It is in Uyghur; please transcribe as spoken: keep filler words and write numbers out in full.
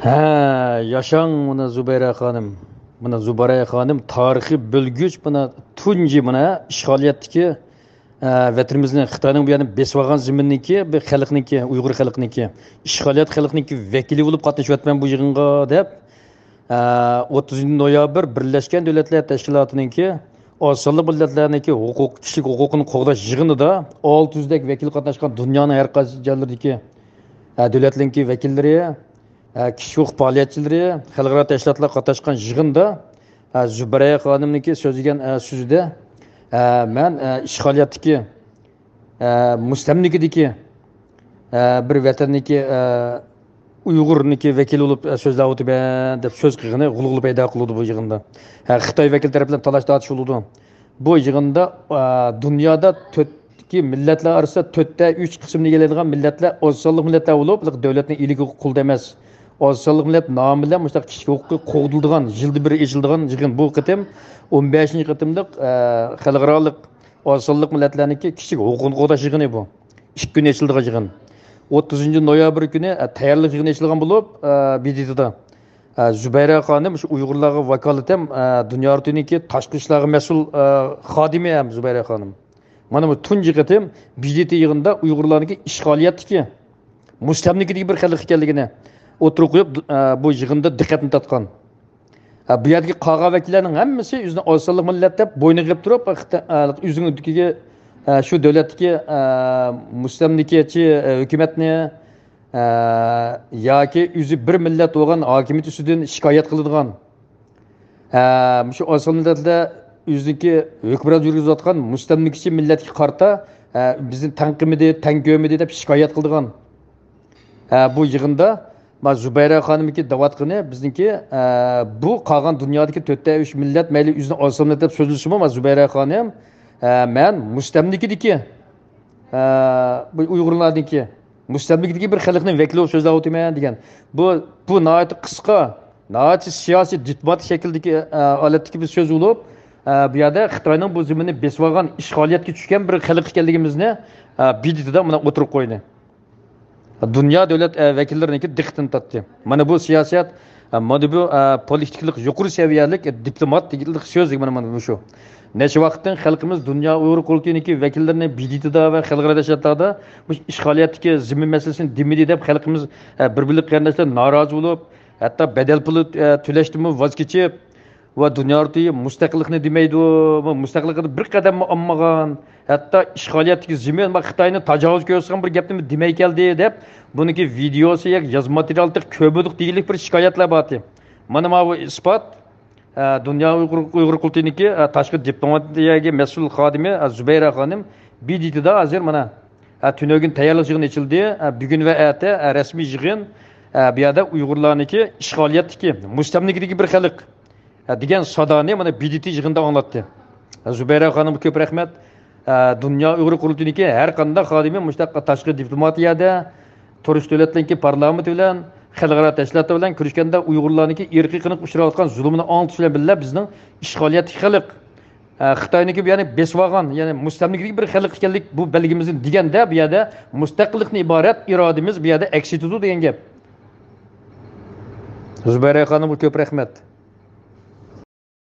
ھە، ياشاڭ مانا زۇبەيرە خانىم. مانا زۇبەيرە خانىم تارىخىي بۆلگۈچ، مانا تۇنجى مانا ئىشغالىيەتتىكى، ئە، ۋەتىنىمىزنى خىتاينىڭ بۇ يەرنى بېسىۋالغان زېمىننىڭكى، بىر خەلقنىڭكى، ئۇيغۇر خەلقنىڭكى، ئىشغالىيەت خەلقنىڭكى ۋەكىلى بولۇپ قاتنىشىۋاتىمەن بۇ يىغىنغا دەپ، ئە، ئوتتۇزىنچى نويابىر بىرلەشكەن دۆلەتلەر تەشكىلاتىنىڭكى ئاز سانلىق مىللەتلەرنىڭكى ھوقۇق، كىشىلىك ھوقۇقىنى قوغداش يىغىنىدا ئالتە يۈزدەك ۋەكىل قاتناشقان دۇنيانىڭ ھەر قايسى جايلىرىدىكى، ئە، دۆلەتلەرنىڭكى ۋەكىللىرى، ئە، كىشىلىك ھوقۇق پائالىيەتچىلىرى، خەلقئارا تەشكىلاتلار قاتناشقان يىغىندا، ئە، زۇبەيرە خانىمنىڭكى سۆزلىگەن، ئە، سۆزىدە، ئە، مەن، ئە، ئىشغالىيەتتىكى، ئە، مۇستەملىكىدىكى، ئە، بىر ۋەتەننىڭكى، ئە، ئۇيغۇرنىڭكى ۋەكىلى بولۇپ، ئە، سۆزلەۋاتىمەن دەپ سۆز قىلغىنى غۇلغۇلا پەيدا قىلدى بۇ يىغىندا. ھە، خىتاي ۋەكىلى تەرەپىدىن تالاش تارتىش بولىدۇ. بۇ يىغىندا، ئە، دۇنيادا تۆتتىكى مىللەتلەر ئارىسىدا تۆتتە ئۈچ قىسىمنى ئىگىلەيدىغان مىللەتلەر ئاز سانلىق مىللەتلەر بولۇپ، دۆلەتنىڭ ئىگىلىكىگە قۇل ئەمەس. ئاز سانلىق مىللەت نامى بىلەن مۇشۇنداق كىشىلىك ھوقۇقى قوغدىلىدىغان، يىلدا بىر ئېچىلىدىغان يىغىن. بۇ قېتىم ئون بەشىنچى قېتىملىق، ئە، خەلقئارالىق ئاز سانلىق مىللەتلەرنىڭكى كىشىلىك ھوقۇقىنى قوغداش يىغىنى بۇ. ئىككى كۈن ئېچىلىدىغان يىغىن. ئوتتۇزىنچى نويابىر كۈنى، ئە، تەييارلىق يىغىنى ئېچىلغان بولۇپ، ئە، بېيجىڭدا، ئە، زۇبەيرە خانىم شۇ ئۇيغۇرلارغا ۋاكالىتەن، ئە، دۇنيا ئورتىنىڭكى تاشقى ئىشلارغا مەسئۇل، ئە، خادىمى ھەم زۇبەيرە خانىم. مانا بۇ تۇنجى قېتىم بېيجىڭ يىغىنىدا ئۇيغۇرلارنىڭكى ئىشغالىيەتتىكى، مۇستەملىكىدىكى بىر خەلق ئىكەنلىكىنى ئوتتۇرىغا قويۇپ، ئە، بۇ يىغىندا دىققەتنى تارتقان. ھە، بۇ يەردىكى قالغان ۋەكىللەرنىڭ ھەممىسى ئۆزىنى ئاز سانلىق مىللەت دەپ بوينىغا ئېلىپ تۇرۇپ، خىتا-، ئە، ئۆزىنىڭكى، ئە، شۇ دۆلەتتىكى، ئە، مۇستەملىكىچى، ئە، ھۆكۈمەتنى، ئە، ياكى ئۆزى بىر مىللەت بولغان ھاكىمىيەت ئۈستىدىن شىكايەت قىلىدىغان، ئە، مۇشۇ ئاز سانلىق مىللەتلەر ئۆزىنىڭكى ھۆكۈمران يۈرگۈزۈۋاتقان مۇستەملىكىچى مىللەتكە قارىتا، ئە، بىزنى تەڭ قىلمىدى، تەڭ كۆرمىدى دەپ شىكايەت قىلىدىغان. ھە، بۇ يىغىندا ما زۇبەيرە خانىمنىڭكى دەۋاتقىنى بىزنىڭكى، ھە، بۇ قالغان دۇنيادىكى تۆتتە ئۈچ مىللەت مەيلى ئۆزىنى ئاز سانلىق دەپ سۆزلىسىمۇ، ما زۇبەيرە خانىم، ھە، مەن مۇستەملىكىدىكى، ھە، بۇ ئۇيغۇرلاردىكى، مۇستەملىكىدىكى بىر خەلقنىڭ ۋەكىلى بولۇپ سۆزلەۋاتىمەن دېگەن. بۇ، بۇ ناھايىتى قىسقا، ناھايىتى سىياسىي دىپلوماتىك شەكىلدىكى، ھە، ھالەتتىكى بىر سۆز بولۇپ، ھە، بۇ يەردە خىتاينىڭ بۇ زېمىننى بېسىۋالغان، ئىشغالىيەتكە چۈشكەن بىر خەلق ئىكەنلىكىمىزنى، ھە، بېيجىڭدا مانا ئوتتۇرىغا قويدى. دۇنيا دۆلەت، ئە، ۋەكىللىرىنىڭكى دىققىتىنى تارتتى. مانا بۇ سىياسەت، ئە، مانا بۇ، ئە، پولىتىكىلىق يۇقىرى سەۋىيەلىك، ئە، دىپلوماتىكىلىق سۆزلۈك مانا، مانا مۇشۇ. نەچچە ۋاقىتتىن خەلقىمىز دۇنيا ئۇيغۇر قۇرۇلتىيىنىڭكى ۋەكىللىرىنى بېيجىڭدا ۋە خەلقئارا تەشكىلاتلاردا مۇشۇ ئىشغالىيەتتىكى زېمىن مەسىلىسىنى دېمىدى دەپ خەلقىمىز، ئە، بىر بىرلىك قېرىنداشلار نارازى بولۇپ، ھەتتا بەدەل پۇلى، ئە، تۆلەشتىنمۇ ۋاز كېچىپ، ۋە دۇنيا ئورتىيى مۇستەقىللىقنى دېمەيدۇ، مۇستەقىللىقنى بىر قەدەممۇ ئالمىغان، ھەتتا ئىشغالىيەتتىكى زېمىن ۋە خىتاينى تاجاۋۇز كۆرسىتىدىغان بىر گەپنىمۇ دېمەي كەلدى دەپ، بۇنىڭكى ۋىدېئوسى ياكى يازما ماتېرىيالى تېخى كۆرمىدۇق دېگۈلۈك بىر شىكايەتلەر بارتى. مانا، ماۋۇ ئىسپات، ئە، دۇنيا ئۇيغۇر، ئۇيغۇر قۇرۇلتىيىنىڭكى، ئە، تاشقى دىپلوماتىيەگە مەسئۇل خادىمى، ئە، زۇبەيرە خانىم بېيجىڭدا ھازىر مانا، ئە، تۈنۈگۈن تەييارلىق يىغىنى ئېچىلدى. ئە، بۈگۈن ۋە ئەتە، ئە، رەسمىي يىغىن. ئە، بۇ يەردە ئۇيغۇرلارنىڭكى ئىشغالىيەتتىكى، مۇستەملىكىدىكى بىر خەلق، ھە، دېگەن سادانى مانا بېيجىڭ يىغىنىدا ئاڭلاتتى. ھە، زۇبەيرە خانىمغا كۆپ رەھمەت. ھە، دۇنيا ئۇيغۇر قۇرۇلتىيىنىڭكى ھەر قانداق خادىمى مۇشۇنداق تاشقى دىپلوماتىيەدە، تۇرۇش دۆلەتلىرىنىڭكى پارلامېنتى بىلەن، خەلقئارا تەشكىلاتلار بىلەن كۆرۈشكەندە ئۇيغۇرلارنىڭكى ئىرقىي قىرغىنغا ئۇچراۋاتقان زۇلۇمىنى ئاڭلىتىش بىلەن بىللە بىزنىڭ ئىشغالىيەتتىكى خەلق، ھە، خىتاينىڭكى بۇ يەرنى بېسىۋالغان، يەنى مۇستەملىكىدىكى بىر خەلق ئىكەنلىك بۇ بەلگىمىزنى دېگەندە بۇ يەردە مۇستەقىللىقتىن ئىبارەت ئىرادىمىز بۇ يەردە ئەكس ئېتىدۇ دېگەن گەپ. زۇبەيرە خانىمغا كۆپ رەھمەت.